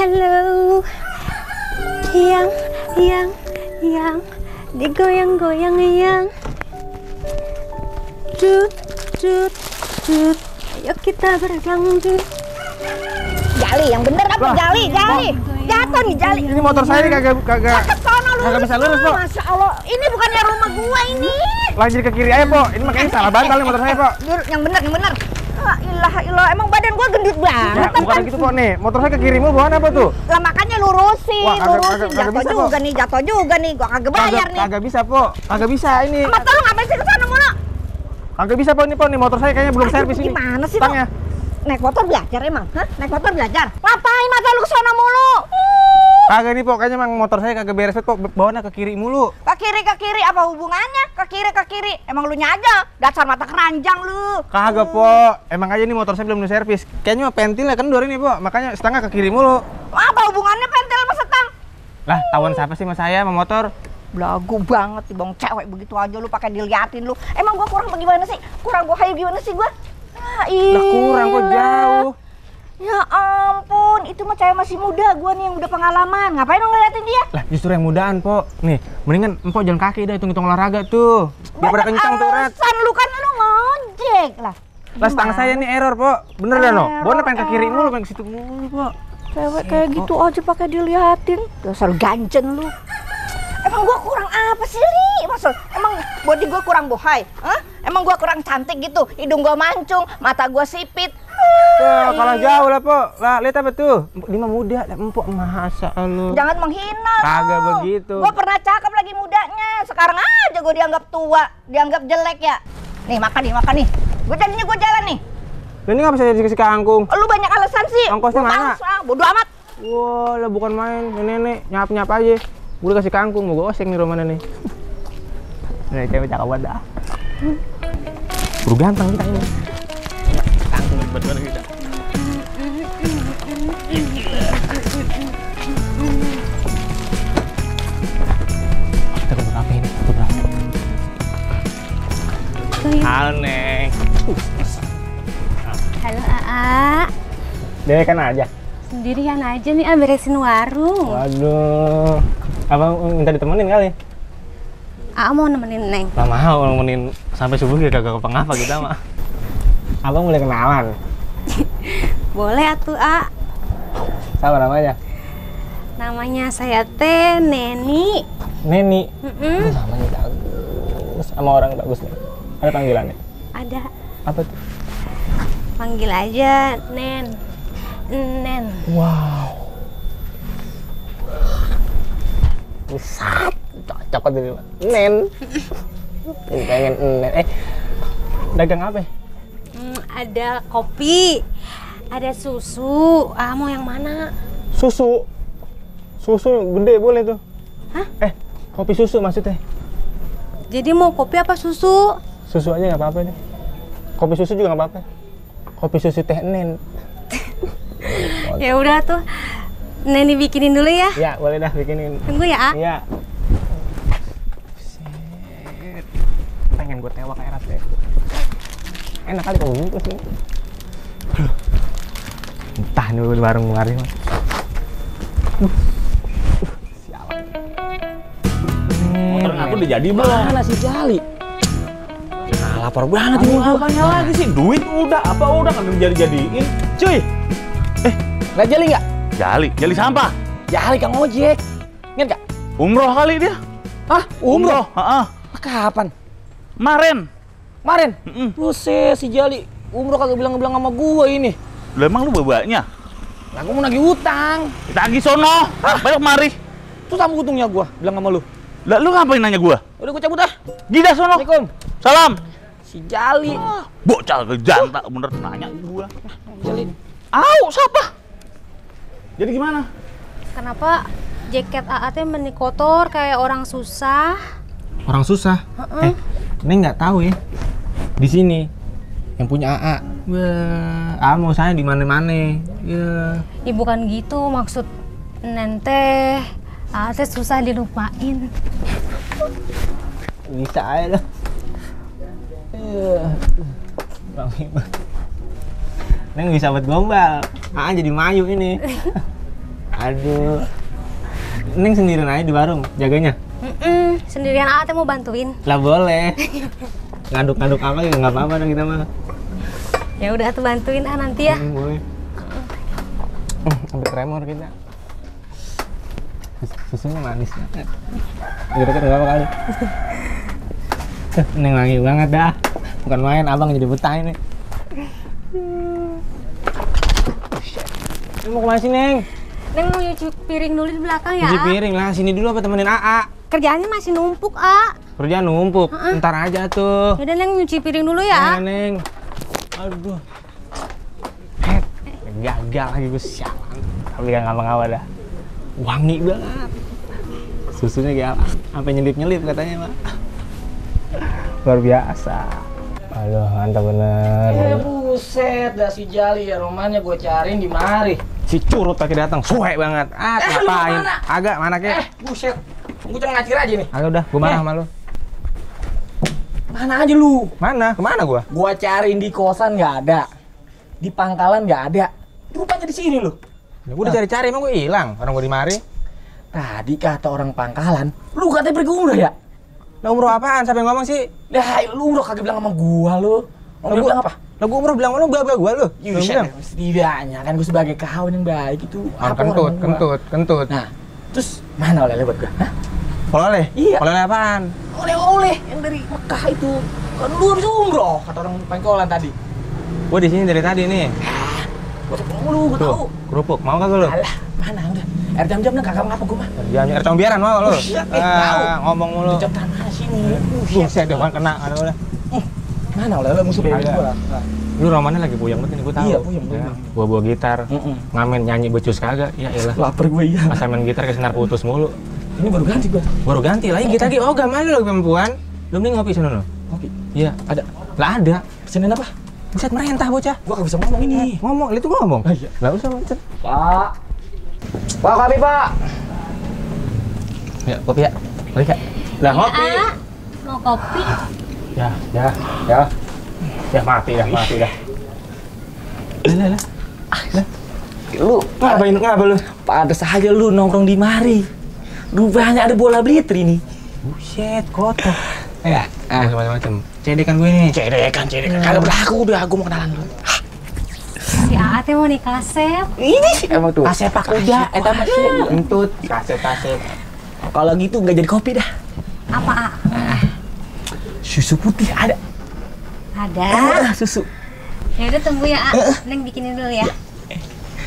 Hello, yang digoyang-goyang yang dut. Ayo kita berdangdut. Jali yang bener apa? Jali. Jatuh nih Jali. Ini motor saya nih kagak bisa lurus, Po. Masya Allah, ini bukannya rumah gua ini. Lanjut ke kiri aja, Po. Ini makanya salah bantal nih motor saya, Po. Yang bener. La ilah, emang badan gua gendut banget. Ya, bukan gitu, Po. Nih, motor saya ke kirimu bawaan apa tuh? Lah makanya lurusin. Wah, kagak bisa, Po. Jatuh juga nih. Gua kagak bayar nih. Kagak bisa, Po. Kagak bisa ini. Motor lu ngapain sih ke sana mulu? Kagak bisa, Po. Ini, Po. Nih motor saya kayaknya belum servis ini. Gimana sih, Tangnya. Naik motor belajar emang? Hah? Naik motor belajar? Ngapain mata lu ke sana mulu? Kagak nih, Po. Kayaknya emang motor saya kagak beres, Po. Bawaannya ke kiri mulu. Ke kiri apa hubungannya? Ke kiri. Emang lu aja dasar mata keranjang lu. Kagak, Po. Emang aja nih motor saya belum diservis. Kayaknya mah pentilnya kendor ini, Po. Makanya setengah ke kiri mulu. Apa hubungannya pentil sama setang? Lah, tawan siapa sih sama saya sama motor? Belagu banget nih bang cewek begitu aja lu pakai diliatin lu. Emang gua kurang bagaimana sih? Kurang gua hayu gimana sih gua? Lah kurang kok jauh. Ya ampun, itu mah cewek masih muda, gua nih yang udah pengalaman. Ngapain lu ngeliatin dia? Lah justru yang mudaan, Po. Nih, mendingan empok jalan kaki dah, hitung-hitung olahraga tuh. Biar pada kencang tuh, Rat. Alasan lu kan lu ngojek lah. Lah setang saya nih error, Po. Bener dah, no? Bawaannya pengen ke kiri mulu, pengen ke situ mulu, Po. Cewek kayak gitu aja pakai diliatin. Dasar ganjen lu. Emang gua kurang apa sih, Li? Maksud, emang body gua kurang bohai? Hah? Emang gua kurang cantik gitu? Hidung gua mancung, mata gua sipit. Tuh, kalau jauh lah, Po. Lah, lihat apa tuh? Dia mah muda, empok masa lu. Jangan menghina. Kagak begitu. Gua pernah cakep lagi mudanya. Sekarang aja gua dianggap tua, dianggap jelek ya. Nih, makan nih. Gua jalan nih. Lah ini nggak bisa dikasih kangkung. Lu banyak alasan sih. Ongkosnya mana? Bodoh amat. Wah, lah bukan main. Nenek, nyap aja. Gue udah kasih kangkung, mau gue oseng nih rumahnya nih. Nih, cewek cakep banget dah. Buru ganteng kita ini. Kangkung bener kita. Kita ke berapa ini? Halo, Neng. Halo Aa. Dia kan aja. Sendirian aja nih, beresin warung. Waduh. Abang minta ditemenin kali? Aa mau nemenin Neng. Gak mau nemenin sampai subuh ya kagak kepengapa kita mah. Abang boleh kenalan? Boleh atuh, A. Siapa namanya? Namanya saya teh Neni. Neni. Namanya bagus. Sama orang bagus nih. Ada panggilannya? Ada. Apa tuh? Panggil aja Nen. Nen. Wow. Besar. Cocok tuh. Nen. Pengen Nen. Dagang apa? Ada kopi. Ada susu. Ah, mau yang mana? Susu. Susu gede boleh tuh. Hah? Kopi susu maksudnya. Jadi mau kopi apa susu? Susu aja nggak apa-apa deh. Kopi susu juga nggak apa-apa. Kopi susu teh Nen. Ya udah tuh. Neni bikinin dulu ya. Ya, boleh dah bikinin. Tunggu ya, A. Iya. Buset. Pengen gue tewak kayak Rat deh. Enak kali kalau bungkus nih. Entah nih di warung kemarin mah. Sialan. Motor aku udah jadi belum? Mana si Jali? Nah, lapar banget ini gua. Apanya lagi sih? Duit udah, apa udah kan jadi-jadiin. Cuy. Nggak Jali nggak? Jali sampah. Jali Kang Ojek. Ingat nggak? Umroh kali dia. Hah? Umroh? Heeh. Kapan? Kemarin. Buset, si Jali umroh kagak bilang-bilang sama gua ini. Lah emang lu babaknya? Lah gua mau nagih utang. Ditagih sono. Balik kemari. Terus sama untungnya gua bilang sama lu. Lah lu ngapain nanya gua? Udah gua cabut ah. Gida sono. Assalamualaikum. Salam. Si Jali. Bocah kejantak bener nanya gua. Jali. Au, siapa? Jadi gimana? Kenapa jaket AA teh meni kotor kayak orang susah? Orang susah. Ini nggak tahu ya. Di sini yang punya AA. Wah, AA mau saya di mana-mana. Ya. Ya bukan gitu maksud Nen teh. AA teh susah dilupain. Bisa aja lah. Neng bisa buat gombal. AA jadi mayu ini. Aduh. Neng sendirian aja di warung jaganya? Sendirian Ate mau bantuin. Lah boleh. Ngaduk-ngaduk apa ya nggak apa-apa dong kita mah. Ya udah tuh bantuin nanti ya. Boleh. Sampai tremor kita. Susunya manis banget. Deket nggak apa kali. Neng wangi banget dah. Bukan main, abang jadi betah ini. Neng mau kemana sih, Neng? Neng mau nyuci piring dulu di belakang ya. Cuci piring lah, sini dulu apa temenin AA? Kerjaannya masih numpuk, A. Kerjaan numpuk, ntar aja tuh. Yaudah Neng nyuci piring dulu ya. Nah, Neng. Aduh. Gagal lagi gue sialan. Tapi gak ngapa-ngapa dah. Wangi banget. Susunya kayak apa? Sampai nyelip-nyelip katanya, Pak. Luar biasa. Aduh, mantap bener. Buset, dah si Jali ya romannya gue cariin di mari. Si curut pakai datang, suwe banget. Ngapain? Agak mana kek? Buset. Gue cuma ngacir aja nih. Agak udah, gue marah sama lu. Mana aja lu? Mana? Kemana gua? Gua cariin di kosan nggak ada. Di pangkalan nggak ada. Rupanya di sini lu. Ya, gua udah cari-cari, emang gua hilang. Orang gua di mari. Tadi kata orang pangkalan, lu katanya pergi umroh ya? Lah umroh apaan? Siapa yang ngomong sih? Lah, lu umroh kagak bilang sama gua lu. Lu bilang apa? Lah gua umroh bilang lu bela-bela gua lu. Belum bilang. Setidaknya kan gua sebagai kawan yang baik itu. Apa orang gua? Kentut. Nah, terus mana oleh buat gua? Hah? Oleh? Iya. Oleh apaan? Oleh-oleh yang dari Mekah itu. Kan lu habis umroh kata orang pangkalan tadi. Gua di sini dari tadi nih. Gua tau lu, gua tahu. Kerupuk, mau kagak lu? Alah, mana udah. Air jam-jam dah kagak ngapa gua mah. Jangan air comberan mau lu. Tahu. Ngomong mulu. Jam tanah sini. Buset deh, kan kena ada udah. Mana oleh musuh bebek gua. Lu romannya lagi puyeng banget nih, gua tahu. Iya, puyeng. Gua bawa gitar. Ngamen nyanyi becus kagak. Ya elah. Lapar gua iya. Pas main gitar ke senar putus mulu. Ini baru ganti gua. Baru ganti lagi gitar lagi. Oh, mana lu perempuan? Belum nih ngopi sana lu. Oke. Iya, Ada. lah ada. Pesenin apa? Buset merentah bocah. Gua kagak bisa ngomong ini. Ngomong, itu ngomong. Ah, iya. Lah usah macet. Pak. Pak, kopi, Pak. Ya, kopi ya. Kopi ya. Lah ngopi. Mau kopi? Ya. Ya mati dah. Lah. Lu Ngapa lu? pantes aja lu nongkrong di mari. Rupanya ada bola blitri nih. Buset, kotor. Macam-macam. Cedekan gue nih. Cedekan. Kagak berlaku udah gua mau kenalan lu. Si Ate mau nih kasep. Ini sih emang tuh. Kasep pak udah, eta mah entut. Kasep. Kalau gitu nggak jadi kopi dah. Apa, A? Susu putih ada. Ada. Susu. Ya udah tunggu ya, A. Neng bikinin dulu ya.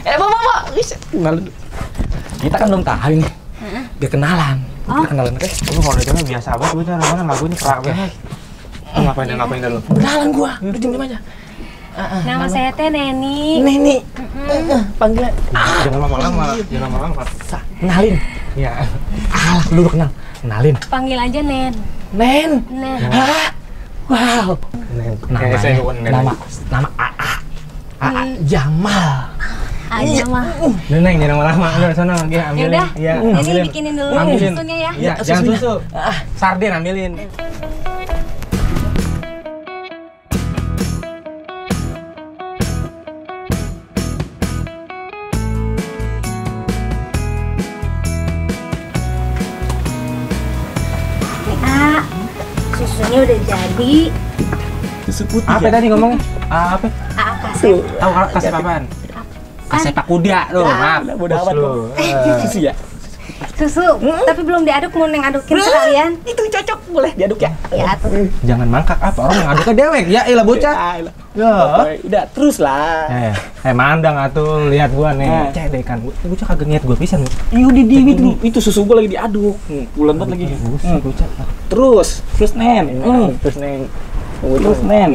Pak. Bisa kenalan. Kita kan belum tahu nih. Dia kenalan. Oh. Kita kenalan guys. Lu kalau itu biasa banget gue cara mana lagunya kerak banget. Ngapain dah lu? Kenalan gua. Lu diem aja. Nama saya Teh Neni. Neni. Panggilan. Jangan lama-lama. Kenalin. Iya. Alah, lu udah kenal. Kenalin. Panggil aja Nen. Nen. Nen. Hah? Wow. Nama AA Jamal. Aja mah. Neng, jangan lama-lama. Udah sana lagi ambilin. Yaudah, Iya, Neni bikinin dulu Ambilin. susunya ya. Iya, jangan susu. Sarden ambilin. Susunya udah jadi. Susu putih. Apa tadi ngomongnya? Apa? A kasep. Tahu kasih apaan? Kasih pak kuda tuh, maaf. Bodo amat lu. Susu ya? Susu, tapi belum diaduk, mau Neng adukin sekalian. Itu cocok, boleh diaduk ya? Ya tuh. Jangan mangkak apa orang yang aduknya dewek. Ya elah bocah. Ya. Udah terus lah. Mandang atuh lihat gua nih. Cedekan. Bocah kagak niat gua pisan. Iya udah dingin itu susu gua lagi diaduk. Bulan banget lagi. Bocah. Terus Nen. Terus Nen.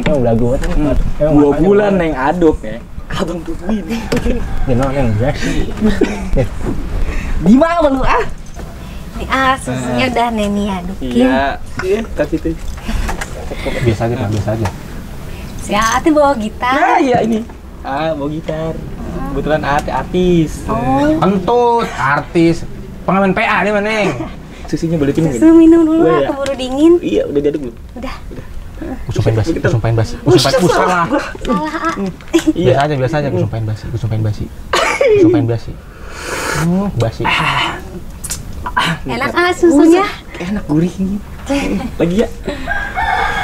Udah gua tuh. 2 bulan Neng aduk ya. Abang tungguin. Gimana yang bersih? Gimana lu ah? Nih susunya udah Neni adukin. Iya, kasih tuh. Biasa aja, biasa aja. Si Ate bawa gitar. Iya ini. Bawa gitar. Kebetulan artis. Oh. Kentut, artis. Pengamen PA dia mana, Neng? Susunya boleh minum. Susu minum dulu, Iya. keburu dingin. Iya, udah diaduk belum? Udah. Usumpain basi. Salah. Salah, A. Biasa aja, biasa aja. Usumpain basi. Basi. Enak susunya. Enak gurih ini. Lagi ya.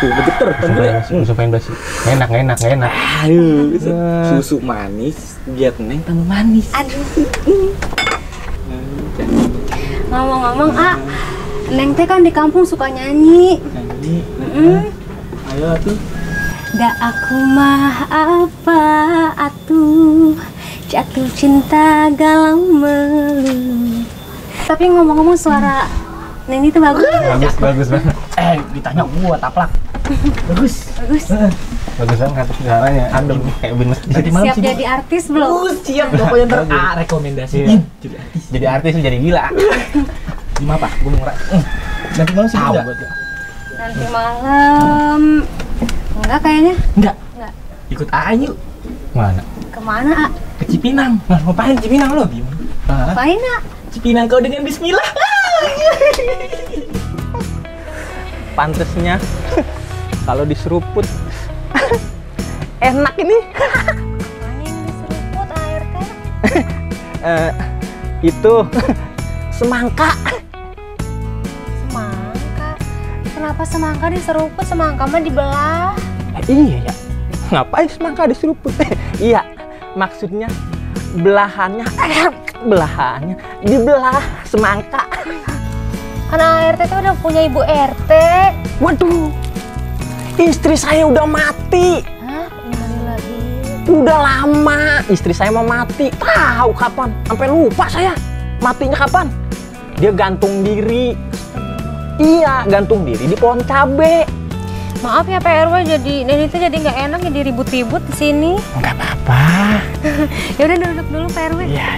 Tuh, begeter kan gue. Susu pengen basi. Enak. Aduh, susu manis, giat neng tambah manis. Aduh. Ngomong-ngomong, Neng teh kan di kampung suka nyanyi. Nyanyi. Ayo tuh. Da aku mah apa atuh jatuh cinta galau melu. Tapi ngomong-ngomong suara Neng itu bagus. Bagus banget. Ditanya gua taplak. Bagus. Bagus banget suaranya. Adem kayak bin masjid. Nanti malam Siap sibuk. jadi artis belum? Siap pokoknya ntar rekomendasiin. Jadi artis jadi gila. Gimana Pak? Gua mau nanti malam sibuk enggak? Nanti malam enggak kayaknya. Enggak. Enggak. Ikut AA yuk. Mana? Kemana, A? Ke Cipinang. Nah, ngapain Cipinang lo? Gimana? Ngapain, A? Cipinang kau dengan bismillah. Pantesnya kalau diseruput enak ini. Mana yang diseruput air teh? Itu semangka. Semangka. Kenapa semangka diseruput? Semangka mah dibelah. Iya ya. Ngapain semangka diseruput? Iya, maksudnya belahannya dibelah semangka. Karena ART tuh udah punya ibu RT. Waduh, istri saya udah mati. Hah? Gimana lagi? Udah lama istri saya mau mati. Tahu kapan? Sampai lupa saya. Matinya kapan? Dia gantung diri. Iya, gantung diri di pohon cabe. Maaf ya Pak RW, jadi Neni tuh jadi nggak enak jadi ribut-ribut di sini. Enggak apa-apa. Ya udah duduk dulu Pak RW. Iya.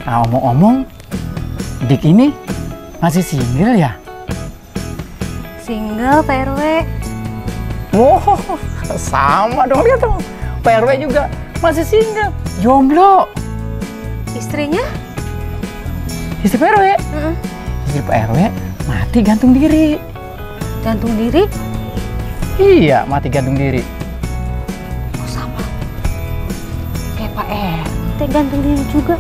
Nah, omong-omong, Dik ini masih single ya? Single Pak RW. Oh, sama dong dia tuh. PRW juga masih single, jomblo. Istrinya? Istri PRW, istri PRW mati gantung diri. Gantung diri? Iya, mati gantung diri. Oh sama. Kayak Pak RT gantung diri juga.